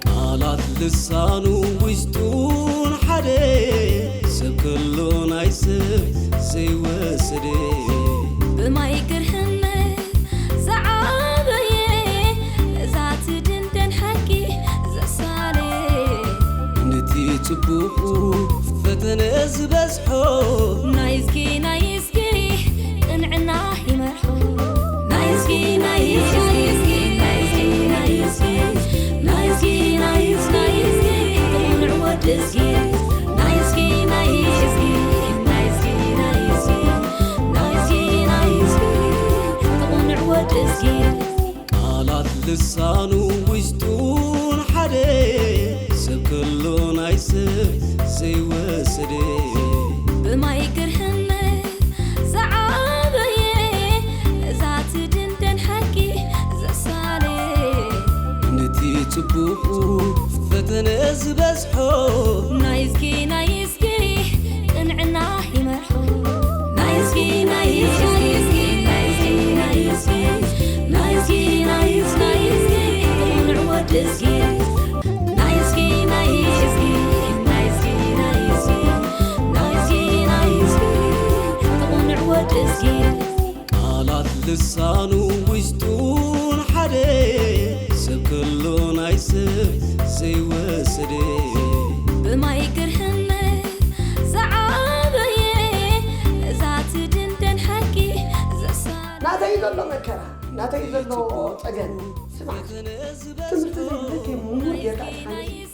ቃላት ልሳኑ ውሽጡን ሓደ ሰብ ከሎ ናይ ሰብ ዘይወሰደ ብማይ ግርህነት ዝዓበየ እዛ ትድንደን ሓቂ ዘሳለ ነቲ ጽቡቑ ፈተነ ዝበዝሖ ናይዝጊ ናይዝጊ ቅንዕና ይመርሖ ናይዝጊ ናይዝጊ ናይዝጊ ናይዝጊ ናይዝጊ ናይዝጊ ናይዝጊ ቅንዕ ወዲ ዝጊ ናይዝጊ ናይዝጊ ናይዝጊ ናይዝጊ ናይዝጊ ናይዝጊ ቅንዕ ወዲ ዝጊ ቃላት ልሳኑ ውሽጡን ሓደ ሰብ ከሎ ናይ ሰብ ዘይወሰደ ብማይ ግርህነት ዝዓበየ እዛ ትድንደን ሓቂ ዘሳለ ነቲ ጽቡቑ ፈተነ ዝበዝሖ ናይዝጊ ናይዝጊ ቅንዕና ይመርሖ ናይዝጊ ናይዝጊ ናይዝጊ ናይዝጊ ናይዝጊ ናይዝጊ ናይዝጊ ቅንዕ ወዲ ዝጊ ናይዝጊ ናይዝጊ ናይዝጊ ናይዝጊ ናይዝጊ ናይዝጊ ቅንዕ ወዲ ዝጊ ቃላት ልሳኑ ውሽጡን ሓደ ሰብ ከሎ ናይ ሰብ ዘይወሰደ ብማይ ግርህነት ዝዓበየ እዛ ትድንደን ሓቂ ዘሳ ናተይ ዘሎ መከራ ናተይ ዘሎ ጸገም ስማዕ ትምህርቲ ዘይብለኪ ምሁር ጌርካ ትሓንስ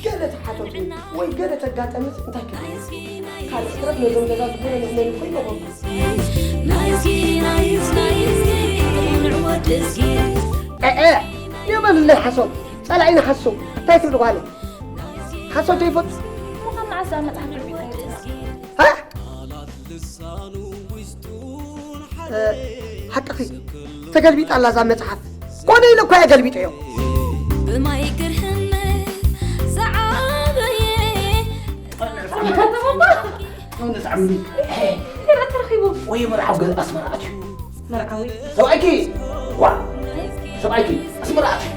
ገለ ተሓተቱ ወይ ገለ ተጋጠምስ እንታይ ክብል ካልእ ትረፍ ነዞም ገዛ ዝኾነ መእመኒ እኮ ይመኾንኩ ናይዚ ናይዚ ናይዚ ንዕወት እስኪ ኤኤ የመንለይ ሓሶት ጸላኢና ሓሶ እንታይ ትብል ጓለ ሓሶት ዘይፈቱ ምዃን መዓስ ዝኣመፅሓ ክዕቢት ኣይትብላ ሓቅኺ ተገልቢጣ ኣላ እዛ መፅሓፍ ኮነ ኢለ እኳ እየ ገልቢጠዮ ብማይ ግርህነት ዝዓበየ ተረኺቡ ወይ መርዓዊ ገዛ ኣስመራ ኣትዩ መርዓዊ ሰብኣይኪ ዋ ሰብኣይኪ ኣስመራ ኣትዩ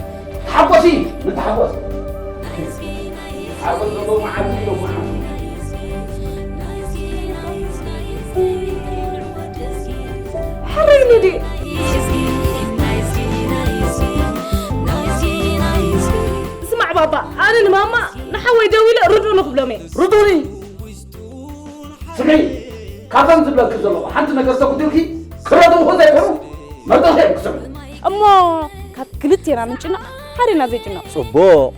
ሓጎሲ ምተሓጎስ ሓጎስ ዘለዎ መዓልቲ ኢሎም መዓልቲ ሕረይ ንዲ ስማዕ ባባ ኣነ ንማማ ንሓወይ ደዊለ ርድኡኒ ክብሎም እየ ርዱኒ ስምዒ ካብቶም ዝብለኪ ዘለኹ ሓንቲ ነገር ተጉዲልኪ ክረድእኹ ዘይኮኑ መርዶኺ እዮም ክሰምዑ እሞ ካብ ክልቴና ንጭነቕ ሓደና ዘይጭነቕ ጽቡቕ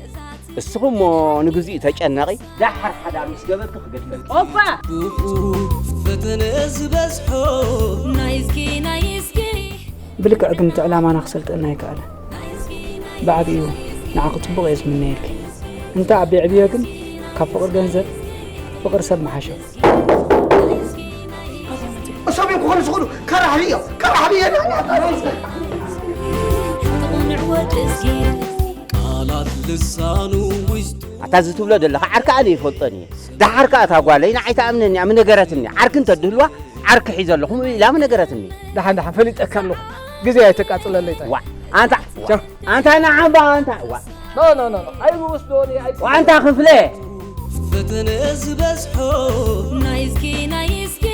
እስኹም እሞ ንግዚኡ ተጨነቒ ደሓር ሓዳር ምስ ገበርኪ ክገድፈልኪ ኦባ ፈተነ ዝበዝሖ ናይዝጊ ናይዝጊ ብልክዕ ግን እቲ ዕላማና ክሰልጠና ኣይከኣለን። ብዓቢኡ ንዓኺ ጽቡቕ እየ ዝምነየልኪ። እንተ ኣብ የዕብዮ ግን ካብ ፍቕሪ ገንዘብ ፍቕሪ ሰብ ምሓሾ። እሶም እዮም ክኾኑ ዝኽእሉ። ከራህቢ እዮም። ከራህቢ እዮም። ቃላት ልሳኑ ውሽጡ ኣታ እዚ ትብሎ ዘለኻ ዓርኪ ኣነ ይፈልጦን እየ። ደሓር ከኣ እታ ጓለይ ንዓይ ትኣምነኒ እያ ምነገረትኒ። ዓርኪ እንተድህልዋ ዓርኪ ሒዘ ኣለኹ ኢላ ምነገረትኒ። ደሓን ደሓን ፈሊጠካ ኣለኹ። ግዜ ኣይተቃጽለለይ ታይ። ዋ ኣንታ ቻው። ኣንታ ንዓምባ ኣንታ ዋ ኖ ኖ ኖ ኖ ኣይብውስዶኒ ኣይ ዋንታ ክፍለ ፈተነ ዝበዝሖ ናይዝጊ ናይዝጊ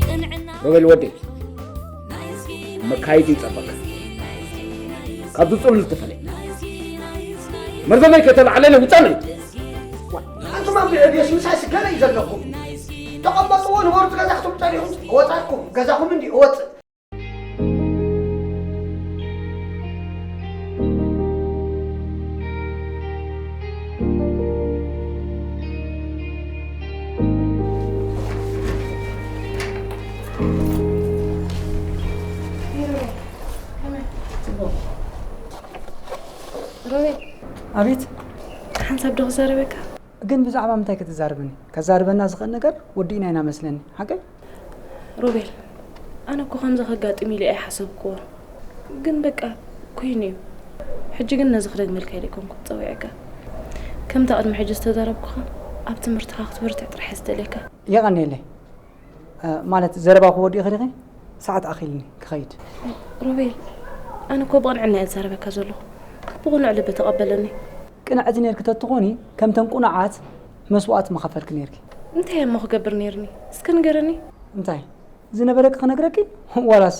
ቅንዕና ሮቤል ወደይ መካይድ ይጸበካ ካብዚ ጽሉል ተፈለ መርዘመይ ከተላዕለለ ውጻለይ ኣንቱም ኣብ ዕብየት ምሳይ ስገለ እዩ ዘለኹም ተቐመጥዎ ንበሩ ገዛኹም ጠሪኹም እወጻኩም ገዛኹም እንዲ እወጽእ ሮቤል ኣቤት ሓንሳብ ዶ ክዛረበካ ግን ብዛዕባ ምንታይ ክትዛረበኒ ከዛርበና ዝኽእል ነገር ወዲእና ኢና መስለኒ ሓቀይ ሮቤል ኣነ እኮ ከምዚ ከጋጥም ኢለ ኣይሓሰብክዎን ግን በቃ ኮይኑ እዩ ሕጂ ግን ነዚ ክደግመልካ ኢለ ኣይኮንኩ ጸዊዐካ ከምታ ቅድሚ ሕጂ ዝተዛረብኩኻ ኣብ ትምህርትኻ ክትብርትዕ ጥራሕ እየ ዝደልየካ የቐንየለይ ማለት ዘረባ ክወዲኡ ከሊኸ ሰዓት ኣኺልኒ ክኸይድ ሮቤል ኣነ እኮ ብቕንዕና እየ ዝዛረበካ ዘለኹ ብቕኑዕ ልቢ ተቐበለኒ። ቅንዕቲ ነርኪ ተትኾኒ፣ ከምተን ቁኑዓት መስዋእቲ ምኸፈልኪ ነርኪ። እንታይ እሞ ክገብር ነርኒ? እስከ ንገረኒ። እንታይ? ዝነበረኪ ክነግረኪ? ዋላስ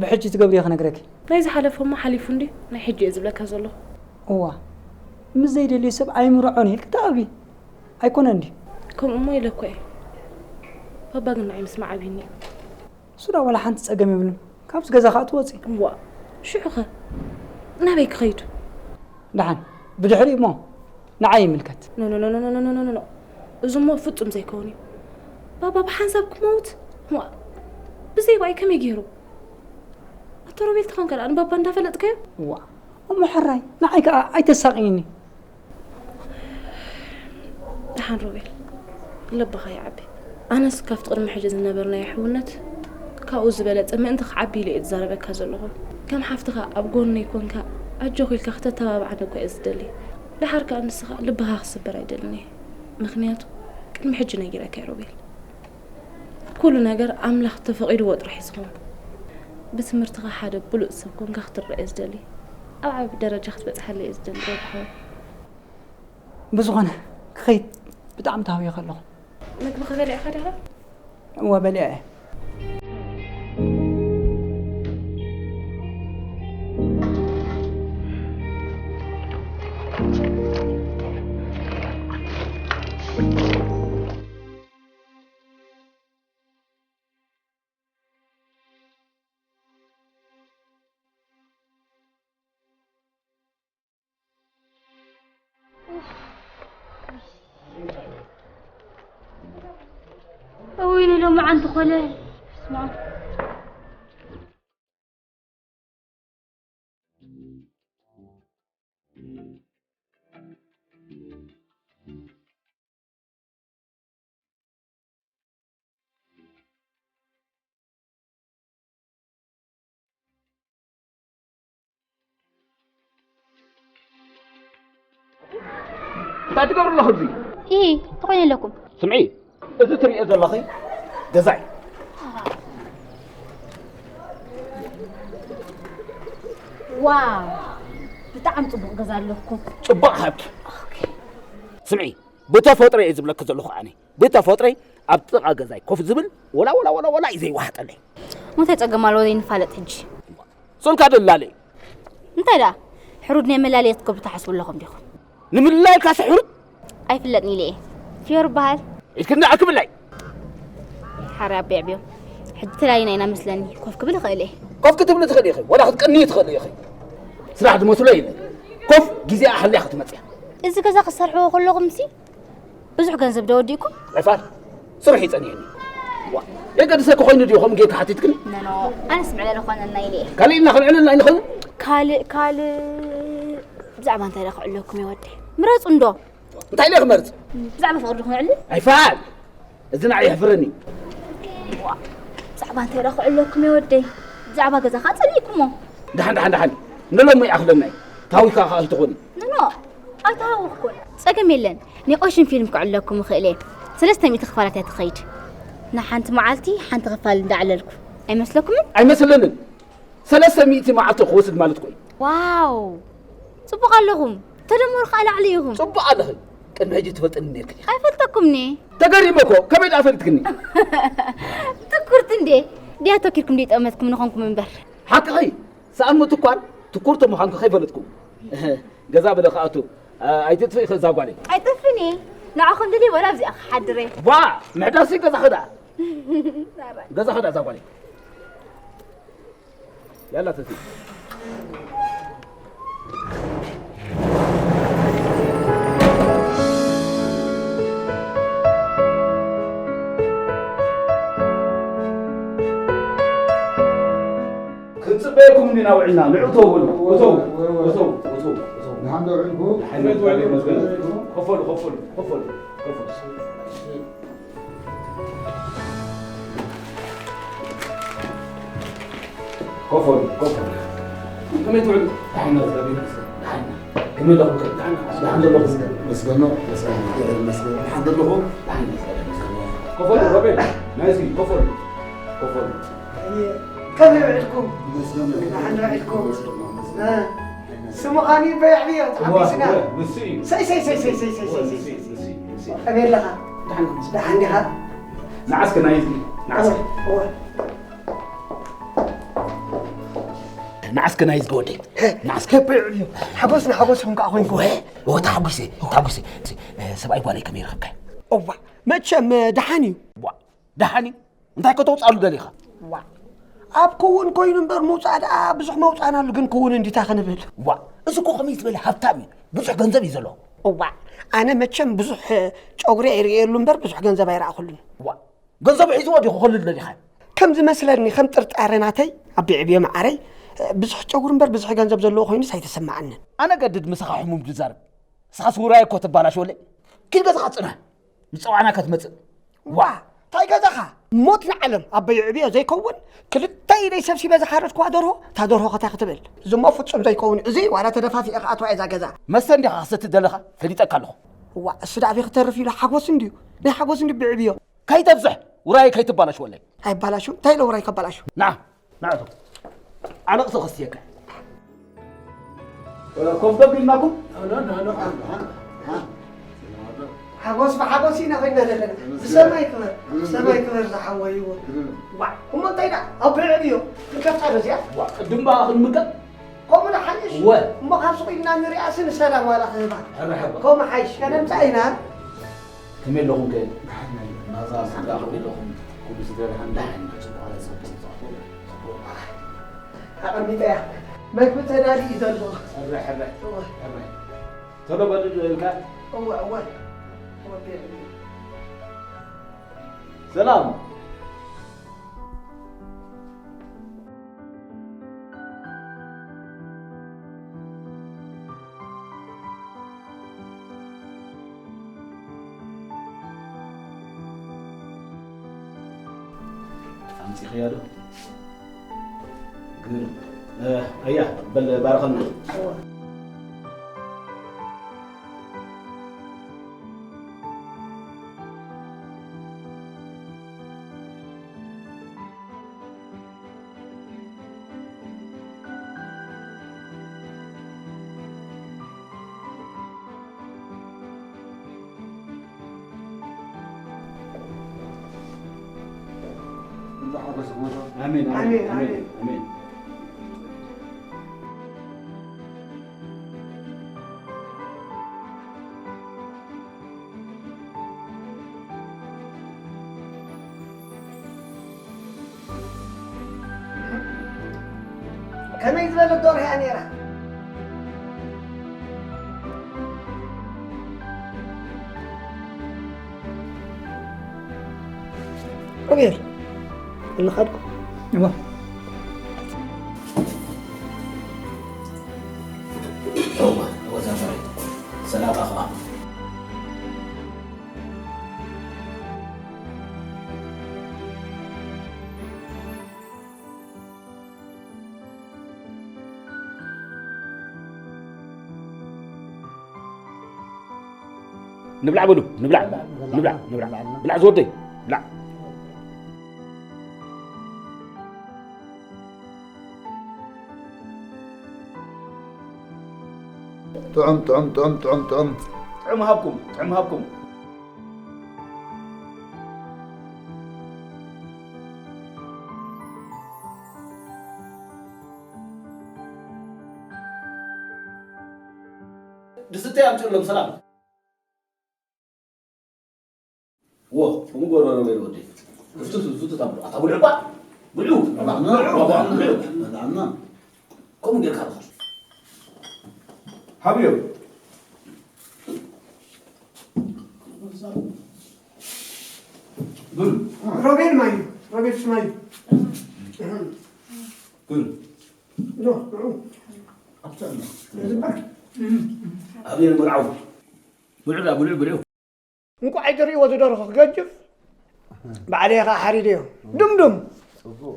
ብሕጂ ትገብርዮ ክነግረኪ? ናይ ዝሓለፈ እሞ ሓሊፉ እንድዩ፣ ናይ ሕጂ እየ ዝብለካ ዘለኹ። እዋ፣ ምስ ዘይደልዮ ሰብ ኣይምርዖን ኢልኪ ተኣቢ። ኣይኮነን ድዩ? ከምኡ እሞ ኢለ እኮ እየ። ባባ ግን ንዓይ ምስማዕ ኣብዩኒ እዩ። እሱ ዳ ዋላ ሓንቲ ጸገም የብሉን። ካብዚ ገዛ ከኣ ትወጺ። እዋ፣ ሽዑ ኸ ናበይ ክኸይድ? ደሓን፣ ብድሕሪኡ እሞ ንዓይ ይምልከት። ኖ፣ ኖ፣ ኖ። እዚ እሞ ፍጹም ዘይከውን እዩ። ባባ ብሓንሳብ ክመውት? እዋ፣ ብዘይ ባይ ከመይ ገይሩ? ኣቶ ሮቤል ተኾንከ ደኣ ንባባ እንዳፈለጥካዮ? እዋ፣ እሞ ሕራይ፣ ንዓይ ከኣ ኣይተሳቕይኒ። ደሓን ሮቤል፣ ልብኻ ይዓቢ። ኣነስ ካብቲ ቅድሚ ሕጂ ዝነበርናዮ ሕውነት ካብኡ ዝበለጸ ምእንቲ ክዓቢ ኢለ እየ ዝዛረበካ ዘለኹ። ከም ሓፍትኻ ኣብ ጎነይ ኮንካ ኣጆኺ ኢልካ ክተተባብዓኒ እኮ እየ ዝደሊ። ደሓር ከኣ ንስኻ ልብኻ ክስበር ኣይደልን እየ። ምኽንያቱ ቅድሚ ሕጂ ነጊረካ እየ ሮቤል። ኩሉ ነገር ኣምላኽ ተፈቒድዎ ጥራሕ እዩ ዝኸውን። ብትምህርትኻ ሓደ ብሉጽ ሰብ ኮንካ ክትረአ እየ ዝደሊ። ኣብ ዓቢ ደረጃ ክትበጽሓለይ እየ ዝደሊ ሮቤል ሓወይ። ብዝኾነ ክኸይድ ብጣዕሚ ተሃውየ ከለኹ። መግቢ ክበልዕ ኢኻ ዲኻ? እወ በሊዐ እየ። እውይ ሎማዓንቲ ኮለ። ስማ። እንታይ ትገብሩ ኣለኹም እዚ? ኢ፣ እንታይ ኮይነ ኣለኩም? ስምዒ፣ እዚ ትርእዮ ዘለኺ ገዛ እዩ። ዋው፣ ብጣዕሚ ጽቡቕ ገዛ ኣለኩም። ጽቡቕ ሃብቲ። ኦኬ። ስምዒ፣ ብተፈጥሮ እየ ዝብለኪ ዘለኹ ኣነ። ብተፈጥሮይ ኣብ ጥቓ ገዛይ ኮፍ ዝብል ወላ፣ ወላ፣ ወላ፣ ወላ እዩ ዘይወሓጠለይ። እንታይ ጸገም ኣለዎ ዘይንፋለጥ ሕጂ? ጾልካ ደላለ። እንታይ ደኣ? ሕሩድ ናይ መላለየ ክትገብሩ ትሓስቡ ኣለኹም ዲኹም? ንምልላይ ኢልካስ ሕሩድ? ኣይፍለጥን ኢለ እየ። ፍዮሪ ይበሃል። ኢድክኒ ኣክብላይ። ሓራይ ኣቦይ ኣዕብዮም። ሕጂ ተላሊና ኢና መስለኒ። ኮፍ ክብል እኽእል እየ። ኮፍ ክትብሊ ትኽእሊ ኢኺ፣ ወላ ክትቀንዪ ትኽእሊ ኢኺ። ስራሕ ዝመስሎ የለን። ኮፍ ግዜኣ ሓልያ ክትመጽያ። እዚ ገዛ ክትሰርሕዎ ከለኹምሲ ብዙሕ ገንዘብ ዶ ወዲእኩም? ዒፋር፣ ስርሑ ይጸንየኒ። ዋ፣ የገድሰኪ ኮይኑ ድዩ ከምኡ ጌርካ ሓቲትክኒ? ኖ፣ ኖ፣ ኣነስ ምዕለሊ ኮነና ኢለ እየ። ካልእ ኢልና ክንዕልል ኣይንኽእልን? ካልእ፣ ካልእ፣ ብዛዕባ እንታይ ደኣ ክዕለኩም እየ ወደይ? ምረጹ እንዶ። እንታይ ኢለ ክመርጽ? ብዛዕባ ፍቕሪ ዶ ክነዕልል? ኣይፋል! እዚ ንዓይ የሕፍረኒ እዩ። ዋ፣ ብዛዕባ እንታይ ደኣ ክዕለኩም እየ ወደይ? ብዛዕባ ገዛ ከኣ ጸሊእኩሞ። ደሓን፣ ደሓን፣ ደሓን። ንሎሚ ይኣኽለና እዩ። ታዊካ ከኣ ኣይትኾኒ። ኖ፣ ኖ፣ ኣይተሃወኽኩን። ጸገም የለን። ናይ ኦሽን ፊልም ክዕለኩም እኽእል እየ። ሰለስተ ሚእቲ ክፋላት እያ ትኸይድ። ንሓንቲ መዓልቲ ሓንቲ ክፋል እንዳዕለልኩ። ኣይመስለኩምን? ኣይመስለንን። ሰለስተ ሚእቲ መዓልቲ ክወስድ ማለት እኮ እዩ። ዋው! ጽቡቕ ኣለኹም። ተደመሩ ከኣ ላዕሊ ኢኹም። ጽቡቕ ኣለኺ። ቅድሚ ሕጂ ትፈልጥኒ ነርኪ ዲኺ? ኣይፈልጠኩምኒ። ተገሪመ እኮ። ከመይ ደኣ ፈሊጥክኒ? ትኩርቲ እንዴ? ድያ ተኪርኩም ደይጠመትኩም ንኾንኩም እምበር። ሓቅኺ። ሰኣን ምትኳር ትኩርቲ ምዃንኪ ከይፈለጥኩ። ገዛ በለ ክኣቱ። ኣይትጥፍኢ እዛ ጓለይ። ኣይጠፍእን እየ። ንዓኹም ደልየ ወላ ኣብዚኣ ክሓድር እየ። ዋ! ምሕዳስሲ ገዛኺ ደኣ። ገዛኺ ደኣ እዛ ጓለይ። ያላ ተሲ። ክንጽበየኩም እንዲና ውዒልና። ንዑ እተው በሉ። እተው፣ እተው፣ እተው፣ እተው። ደሓን ዶ ውዒልኩም? ደሓን፣ እግዚኣብሔር ይመስገን። ከፈሉ፣ ከፈሉ፣ ከፈሉ፣ ከፈሉ። ኮፍ በሉ፣ ኮፍ በሉ። ከመይ ትውዕሉ? ደሓን፣ እግዚኣብሔር ይመስገን። ደሓን። ከመይ ኣለኹም ከ? ደሓን። ደሓን ዘለኹም? መስገን፣ መስገን፣ መስገን። ደሓን ዘለኹም? ደሓን፣ እግዚኣብሔር ይመስገን። ኮፍ በሉ፣ ሮቤል፣ ናይዚ፣ ኮፍ በሉ። ኮፍ በሉ። ከመይ ውዒልኩም? መስገን። ደሓን ውዒልኩም? መስገን፣ መስገን። እ። ስሙ ኻኒ በይዕብዮ ተሓቢስና። እወ፣ እወ፣ ንሱ እዩ። ሰይ፣ ሰይ፣ ሰይ፣ ሰይ፣ ሰይ፣ ሰይ፣ እወ፣ ሰይ፣ ንሱ ሰይ፣ እዩ፣ ሰይ፣ ንሱ እዩ፣ ንሱ እዩ። ከመይ ኣለኻ? ደሓን፣ ደሓን ዲኻ? ንዓስከ ናይ እዝኒ፣ ንዓስከ። እወ፣ እወ። ንዓስከ ናይ እዝጊ ወደይ። ንዓስከ በይዕብዮ። ሓጎስ ንሓጎስ ይኹን ከዓ ኮይንኩ። እወ፣ እወ፣ ተሓጒሰ፣ ተሓጒሰ። እ፣ ሰብኣይ ጓለይ ከመይ ረኸብካዮ? እዋ፣ መቸም፣ እ፣ ደሓን እዩ። ዋ፣ ደሓን እዩ። እንታይ ከተውፅኣሉ ደሊኻ? ዋ፣ ኣብ ክውን ኮይኑ እምበር ምውፃእ ደኣ ብዙሕ መውፃእናሉ፣ ግን ክውን እንዲታ ክንብል። ዋ፣ እዚ እኮ ከመይ ዝበለ ሃብታም እዩ። ብዙሕ ገንዘብ እዩ ዘለዎ። እዋ፣ ኣነ መቸም ብዙሕ ጨጉሪ ኣይርእየሉ እምበር ብዙሕ ገንዘብ ኣይረኣኹሉን። ዋ፣ ገንዘቡ ሒዝዎ ዲኹ ክልል ደሊኻ? ከም ዝመስለኒ፣ ከም ጥርጣረ ናተይ፣ ኣቢ ዕብዮ መዓረይ፣ ብዙሕ ጨጉሪ እምበር ብዙሕ ገንዘብ ዘለዎ ኮይኑስ ኣይተሰማዓንን። ኣነ ገድድ ምሳኻ ሕሙም ድዛረብ። ንስኻስ ውራይ እኮ ትባላሽ ወለይ። ኪድ ገዛኻ ጽናሕ። ምጽዋዕና ከትመጽእ። ዋ፣ እንታይ ገዛኻ? ሞት ንዓለም ኣበይ ዕብዮ ዘይከውን፣ ክልተ ኢደይ ሰብሲበ ዝሓረድኩዋ ደርሆ፣ እታ ደርሆ ከታ ክትብል። እዚ እሞ ፍጹም ዘይከውን፣ እዚ ዋላ ተደፋፊአ ክኣትዋ እየ እዛ ገዛ። መስተ እንዲኻ ክሰቲ ዘለኻ? ፈሊጠካ ኣለኹ። ዋ፣ እሱ ደኣ ኣበይ ክተርፍ ኢሉ ሓጎስ እንድዩ። ናይ ሓጎስ እንድዩ ብዕብዮ። ከይተብዝሕ፣ ውራይ ከይትባላሽ ወለይ። ኣይባላሹ፣ እንታይ ኢለ ውራይ ከባላሹ? ንዓ፣ ንዓ እቶ። ዓለቕ ሰው ከስትየካ። ኮፍ በሉ ኢልናኩም። ሓጎስ ብሓጎስ ኢና ኮይና ዘለና። ብሰማይ ክበር፣ ብሰማይ ክበር ዝሓወይዎ። ዋ፣ እሞ እንታይ ደኣ? ኣብ ብዕብዮ ክንከፍታ ዶ እዚኣ? ዋ፣ ቅድም በኣ ክንምቀል። ከምኡ ዶ ሓይሽ? ወ። እሞ ካብ ሱቕ ኢልና ንሪኣሲ ንሰላም ዋላ ክህባ። ሕረ ሕረ። ከምኡ ሓይሽ፣ ከነምጻ ኢና። ከመይ ኣለኹም ከ? ደሓን ኣለና። ናዛ ስድራ ከመይ ኣለኹም? ኩሉ ስድራ ደሓን ዶ? ደሓን። ጽቡቕ፣ ጽቡቕ፣ ጽቡቕ። ኣቐሚጠያ። መግቢ ተዳልዩ እዩ ዘሎ። ሕረ፣ ሕረ። እወ። ሕረ። ቶሎ በሉ ዶ ኢልካ? እወ፣ እወ። እወ፣ ቤት እዩ። ሰላም። ኣምጺኽያ ዶ? ግርም። እ፣ ኣያ፣ በል ባርኸልና። ኣሜን፣ ኣሜን፣ ኣሜን፣ ኣሜን፣ ኣሜን። ኣሜን። ከመይ ዝበለት ዶርሆ እያ ነይራ? ሮቤል፣ እንኻድኩ። እዋ። እዋ፣ እዋ፣ ዛፈረ። ሰላም ኣኽባ። ንብላዕ በሉ፣ ንብላዕ፣ ንብላዕ፣ ንብላዕ፣ ንብላዕ። ብላዕ ዝወደይ፣ ብላዕ። ጥዑም፣ ጥዑም፣ ጥዑም፣ ጥዑም፣ ጥዑም። ጥዑም ሃብኩም፣ ጥዑም ሃብኩም። ድስቲ ኣምፅእሎም ሰላም። ዎ፣ ከምኡ ጎረሮ በይሩ ወደይ። ፍቱት፣ ፍቱት ኣምፅእ። ኣታ ብልዑ እኳ፣ ብልዑ፣ ብልዑ፣ ብልዑ። ከምኡ ጌርካ ብልዑ። ሃብዮ። ብሉ። ሮቤል ማዩ፣ ሮቤል ስማዩ። ብሉ። ኖ፣ ብሉ። ኣቤል መርዓው። ብልዑ ዳ፣ ብልዑ፣ ብልዑ። እንቋዕ ኣይትርእይዎ፣ ዝደርኹ ክገጅፍ። ባዕለይ ኸዓ ሓሪደዮ። ድምዱም። ጽቡቕ።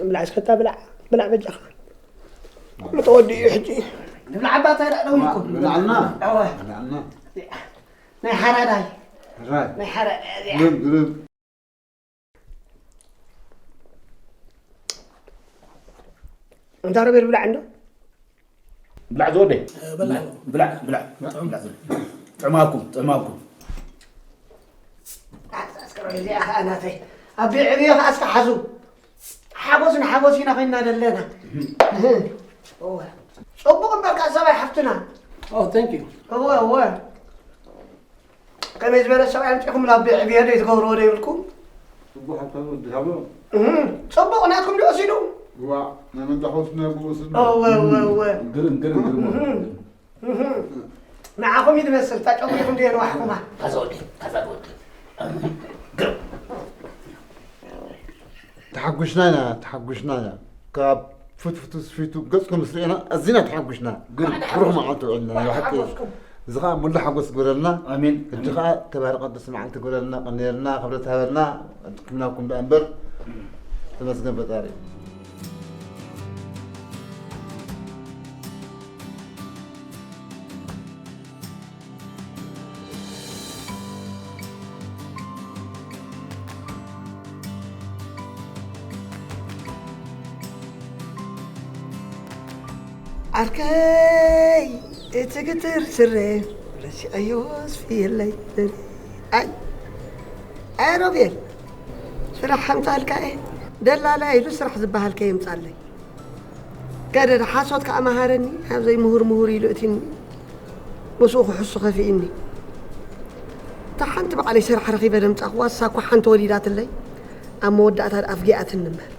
ብላዕ እስከ፣ እታ ብላዕ፣ ብላዕ በጃኻ። ኩሉ ተወዲኡ እዩ ሕጂ። ንብላዕ ኣባታ ደኣ ደው ኢልኩም። ብላዕና። ኣዋ። ብላዕና። ናይ ሓራዳይ። ሕራይ። ናይ ሓራዳይ እዚኣ። ግርም፣ ግርም። እንታ ሮቤል ብላዕ እንዶ። ብላዕ ዝወደይ። ብላዕ። ብላዕ ብላዕ። ብላዕ ዝወደይ። ጥዕማኩም ጥዕማኩም። ኣስከረ እዚኣ ኸዓ ናተይ። ኣብ ዕብዮ ኸዓ እስከ ሓዙ። ሓጎስ ንሓጎስ ኢና ኮይንና ዘለና። እወ። ጽቡቕ እምበርካ ሰብኣይ ሓፍትና። Oh, thank you. እወ እወ። ከመይ ዝበለ ሰብኣይ ኣምፂኹም ናብ ዕብዮ ደይ ትገብርዎ ዶ ይብልኩም? ጽቡቕ ሓሳብ ወዲ ሃብሎ። እህ፣ ጽቡቕ ናትኩም ዶ ወሲዱ? ዋ፣ ናይ መን ዳኸውስ ናይ ብኡ ስም። እወ እወ እወ። ግርም ግርም ግርም። እህ፣ እህ። ንዓኹም እዩ ዝመስል እታ ጨጉሪኹም ዶ የንዋሕኩማ? ካዛ ወደይ ካዛ ወደይ። ግርም። ተሓጒስና ኢና ተሓጒስና ኢና። ካብ ፍትፍቱ ስፊቱ ገጽኩም ምስ ርኢና ኣዚና ተሓጒስና። ግርም። ብሩኽ መዓልቲ ውዕልና ናይ ብሓቂ። እዚ ኸዓ ሙሉ ሓጎስ ግበረልና። ኣሜን። ሕጂ ኸዓ ተባረኸ ቅድስቲ መዓልቲ ግበረልና፣ ቀንየልና፣ ክብረት ሃበልና። ሕክምናኩም ደኣ እምበር ተመስገን ፈጣሪ። ዓርከይ እቲ ግትር ስረ ረሲዐዮ ስፍየለይ። ኣይ ኣይ ሮቤል፣ ስራሕ ሓምፃልካ እየ። ደላላ ኢሉ ስራሕ ዝበሃል ከየምፃለይ። ገደደ ሓሶት ከዓ መሃረኒ። ኣብዘይ ምሁር ምሁር ኢሉ እቲኒ። ምስኡ ክሕሱ ከፊእኒ። እታ ሓንቲ ባዕለይ ስራሕ ረኺበ ደምፃኽዋ እሳ እኳ ሓንቲ ወሊዳትለይ። ኣብ መወዳእታ ኣፍጊኣትኒ እምበር።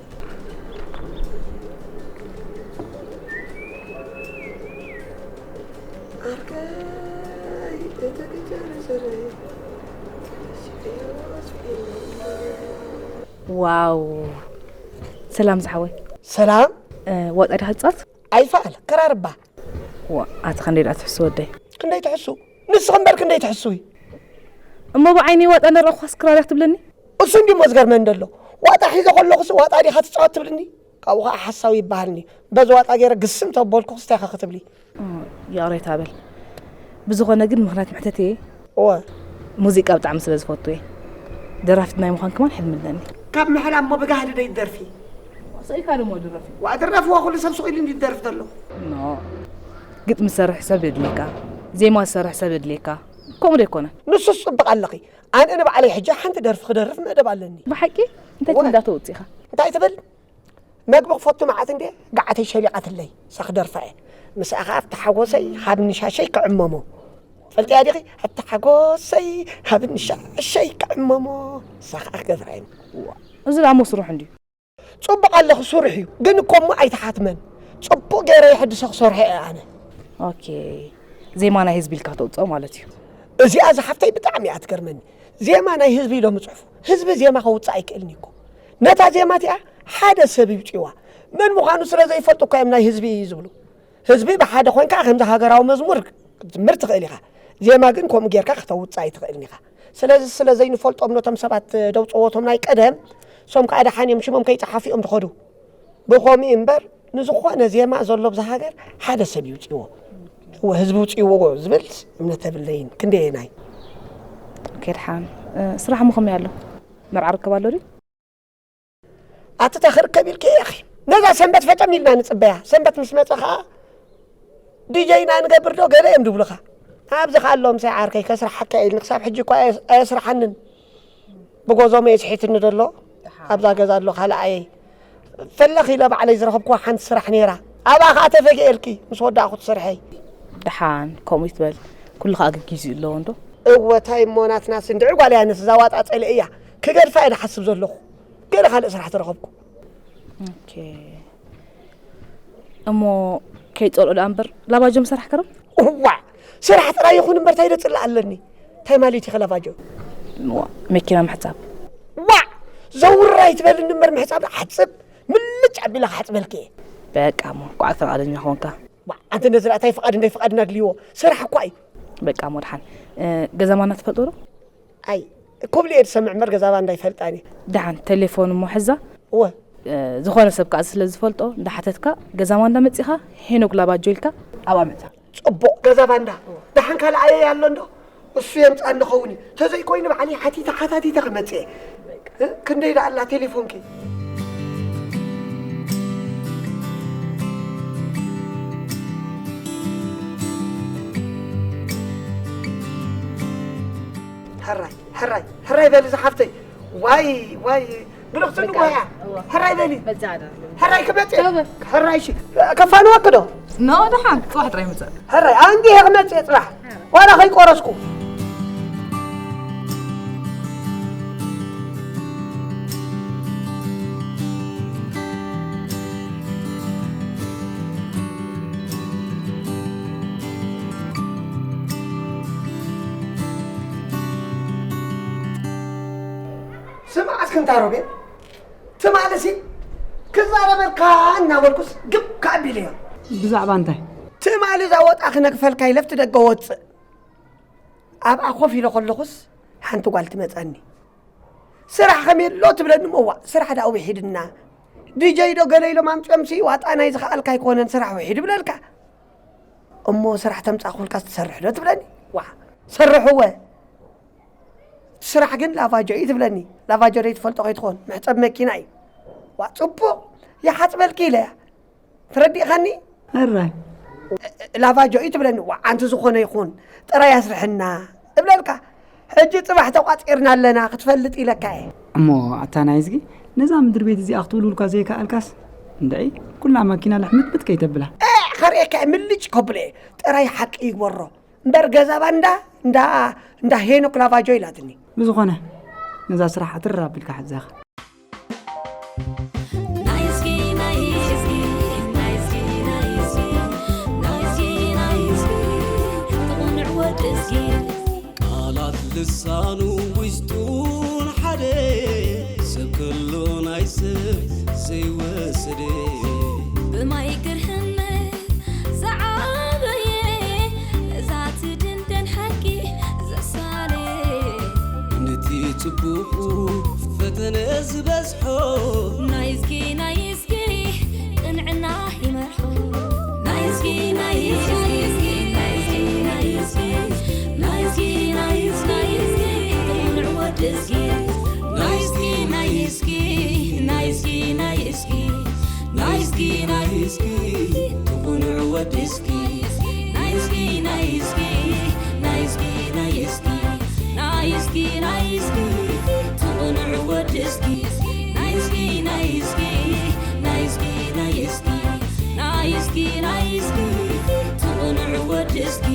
ዓርከይ እቲ ግትር ስረ ዋው ሰላም ዝሓወይ። ሰላም። ዋጣ ዲኻ ትፃወት? ኣይፋል ክራርባ። ዋ ኣቲ ክንደይ ደኣ ትሕሱ ወደይ። ክንደይ ትሕሱ? ንስኺ እምበር ክንደይ ትሕስዊ? እሞ ብዓይኒ ዋጣ እናረኣኹስ ክራር ትብለኒ? እሱ እንዲሞ ዝገርመን ዘሎ። ዋጣ ሒዘ ከለኹስ ዋጣ ዲኻ ትፃወት ትብልኒ? ካብኡ ከዓ ሓሳዊ ይበሃልኒ። በዚ ዋጣ ገይረ ግስም ተበልኩ ክስታይ ኢኻ ክትብሊ። ይቕሬታ በል። ብዝኾነ ግን ምኽንያት ምሕተተይ እወ። ሙዚቃ ብጣዕሚ ስለ ዝፈቱ እየ። ደራፊት ናይ ምዃን ከማን ሕልሚ ኣለኒ። ካብ ምሕላም እሞ ብጋህዲ ዶ ይደርፊ? ሰኢካ ደሞ ድረፊ። ዋ ድረፍዋ ኩሉ ሰብ ስቕ ኢሉ እንዲ ይደርፍ ዘሎ። ኖ ግጥሚ ዝሰርሕ ሰብ የድልየካ፣ ዜማ ዝሰርሕ ሰብ የድልየካ። ከምኡ ዶ ኣይኮነን? ንሱስ ጽብቕ ኣለኺ። ኣነ ንባዕለይ ሕጂ ሓንቲ ደርፊ ክደርፍ መደብ ኣለኒ። ብሓቂ? እንታይ እወ። ትብል እንዳተወጽእኻ? እንታይ ትብል? መግቢ ክፈቱ መዓት እንዴ ገዓተይ ሸሊቓትለይ ሳኽደርፋ እየ። ምስኣ ኸዓ ኣብቲ ሓጎሰይ ሃብኒ ሻሸይ ክዕመሞ። ትፈልጥያ ዲኺ? ኣብቲ ሓጎሰይ ሃብኒ ሻሸይ ክዕመሞ። ንሳ ኸዓ ክገብራ እየ። እዚ ደኣ እሞ ስርሑ እንድዩ። ጽቡቕ ኣለኺ ስርሑ እዩ። ግን እኮ እሞ ኣይትሓትመን። ጽቡቕ ገይረ የሐድሶ ክሰርሖ እየ ኣነ። ኦኬ። ዜማ ናይ ህዝቢ ኢልካ ተውፅኦ ማለት እዩ። እዚኣ ዝሓፍተይ ብጣዕሚ እያ ትገርመኒ። ዜማ ናይ ህዝቢ ኢሎም ይፅሕፉ። ህዝቢ ዜማ ከውፅእ ኣይክእልን እዩ እኮ። ነታ ዜማ እቲኣ ሓደ ሰብ ይውፅእዋ። መን ምዃኑ ስለ ዘይፈልጡ እኮ እዮም ናይ ህዝቢ እዩ ዝብሉ። ህዝቢ ብሓደ ኮይንካ ከምዚ ሃገራዊ መዝሙር ክትዝምር ትኽእል ኢኻ። ዜማ ግን ከምኡ ጌርካ ከተውፅእ ኣይትኽእልን ኢኻ። ስለዚ ስለ ዘይንፈልጦም ነቶም ሰባት ደውፅዎ እቶም ናይ ቀደም፣ እሶም ከዓ ደሓን እዮም ሽሞም ከይፀሓፉ እዮም ዝኸዱ። ብኸምኡ እምበር ንዝኾነ ዜማ ዘሎ ብዛ ሃገር ሓደ ሰብ ይውፅዎ። እወ ህዝቢ ውፅዎ ዝብል እምነት የብለይን። ክንደየናይ? ኦኬ ደሓን። ስራሕ ሞ ከመይ ኣሎ? መርዓ ርከብ ኣሎ ድዩ? ኣቲ ተኽርከብ ኢልኪ ኢኺ። ነዛ ሰንበት ፈጨም ኢልና ንፅበያ። ሰንበት ምስ መፀ ከዓ ዲጀይና ንገብር ዶ ገለ እዮም ድብሉኻ። ኣብዚ ከዓ ኣሎ ምሳይ ዓርከይ ከስርሓካ ኢልኒ ክሳብ ሕጂ እኳ ኣየስርሓንን። ብጎዞሞ የስሒትኒ ደሎ ኣብዛ ገዛ ኣሎ ካልኣየይ ፈለኽ ኢለ ባዕለይ ዝረኸብኩዋ ሓንቲ ስራሕ ነይራ ኣብኣ ከዓ ተፈጊኤልኪ ምስ ወዳእኹ ትሰርሐይ። ደሓን ከምኡ ይትበል ኩሉ ከዓ ግጊዝኡ ኣለዎ እንዶ። እወ ታይ እሞ ናትናስ እንድዒ ጓል ያነስ እዛ ዋጣ ፀልእ እያ ክገድፋ እየ ዝሓስብ ዘለኹ ገለ ካልእ ስራሕ ተረኸብኩ። እሞ ከይፀልኦ ደኣ እምበር ላባጆ ምሰራሕ ከረም ዋዕ ስራሕ ጥራይ ይኹን እምበር ታይ ደፅላእ ኣለኒ። ታይ ማለት እዩ ከላባጆ? መኪና ምሕፃብ ዋዕ ዘውር ኣይትበልኒ እምበር ምሕፃብ ሓፅብ ምልጭ ኣቢላ ክሓፅበልኪ እየ። በቃ እሞ ኳዕ ፈቃደኛ ኾንካ። ዋዕ ኣንተ ነዚ ታይ ፍቃድ እንታይ ፍቃድ እናድልይዎ ስራሕ እኳ እዩ። በቃ እሞ ድሓን ገዛ ማና ትፈልጦ ዶ? ኣይ ኮብሊ እየ ዝሰምዕ እምበር ገዛ ባንዳ ኣይፈልጣን እየ። ደሓን ቴሌፎን እሞ ሕዛ እወ ዝኾነ ሰብ ከዓ ስለ ዝፈልጦ እንዳሓተትካ ገዛ ማንዳ መፂኻ ሄኖክ ላባጆ ኢልካ ኣብኣ ምእታ። ፅቡቕ ገዛ ባንዳ ደሓን ካልእ ኣየይ ኣሎ እንዶ እሱ የምፃ እንኸውን እዩ ተዘይኮይኑ ባዕለይ ሓቲተ ሓታቲተ ክመፅእ እየ። ክንደይ ደኣ ኣላ ቴሌፎንኪ? ሕራይ ሕራይ ሕራይ በሊ ዝሓፍተይ። ዋይ ዋይ ብርኽቲ ንጎያ። ሕራይ በሊ። ሕራይ ክመጽእ። ሕራይ እሺ። ከፋንወክ ዶ? ኖ ደሓን ጽባሕ ጥራይ ምጻእ። ሕራይ ኣንጊሀ ክመጽእ ጽባሕ ዋላ ከይቆረስኩ። ስማዕ እስክንታ ሮቤል፣ ትማልሲ ክዛረበልካ እናበልኩስ ግብ ከኣቢለዮ። ብዛዕባ እንታይ? ትማሊ እዛ ወጣ ክነግፈልካ ኢለ ኣብቲ ደገ ወፅእ። ኣብኣ ኮፍ ኢለ ከለኹስ ሓንቲ ጓል ትመፀኒ። ስራሕ ከመይ ኣሎ ትብለኒ። እሞ ዋእ ስራሕ ደኣ ውሒድና፣ ዲጀይ ዶ ገለ ኢሎም ኣምፂኦምሲ ዋጣ ናይ ዝኸኣልካ ኣይኮነን ስራሕ ውሒድ እብለልካ። እሞ ስራሕ ተምፃእኹልካስ ትሰርሕ ዶ ትብለኒ። ዋእ ሰርሕወ እቲ ስራሕ ግን ላቫጆ እዩ ትብለኒ። ላቫጆ ደይ ትፈልጦ ከይትኾን መሕፀቢ መኪና እዩ። ዋ ፅቡቕ ይሓፅበልኪ ኢለ እያ። ተረዲእኻኒ? ሕራይ ላቫጆ እዩ ትብለኒ። ዋ ኣንቲ ዝኾነ ይኹን ጥራይ ኣስርሕና እብለልካ። ሕጂ ፅባሕ ተቋፂርና ኣለና ክትፈልጥ ኢለካ እየ። እሞ ኣታ ናይዝጊ ነዛ ምድሪ ቤት እዚኣ ክትውልውልካ ዘይከኣልካስ እንድዒ ኩላ ማኪና ልሕምጥምጥ ከይተብላ። እ፣ ከርእየካ እየ ምልጭ ከብሎ እየ። ጥራይ ሓቂ ይግበሮ። እምበር ገዛ ባንዳ እንዳ እንዳ ሄኖክ ላቫጆ ኢላትኒ። ብዝኾነ ነዛ ስራሕ ኣትርር ኣቢልካ ሓዛኻ። ቃላት ልሳኑ ውሽጡን ሓደ ሰብ ከሎ ናይ ሰብ ዘይወሰደ ብማይ ግርህነ ዝዓበየ እዛ ትድንደን ሓቂ ዘሳለ ነቲ ጽቡቑ ፈተነ ዝበዝሖ ናይዝጊ ናይዝጊ ቅንዕና ይመርሖ ናይዝጊ ናይዝጊ ናይዝጊ ናይዝጊ ናይዝጊ ናይዝጊ ናይዝጊ ቅንዕ ወድዝጊ ናይዝጊ ናይዝጊ ናይዝጊ ናይዝጊ ናይዝጊ ናይዝጊ ትኹንዕ ወድስኪ ናይዝጊ ናይዝጊ ናይዝጊ ናይዝጊ ናይዝጊ ናይዝጊ ትኹንዕ ወድስኪ ናይዝጊ ናይዝጊ ናይዝጊ ናይዝጊ ናይዝጊ ናይዝጊ ትኹንዕ ወድስኪ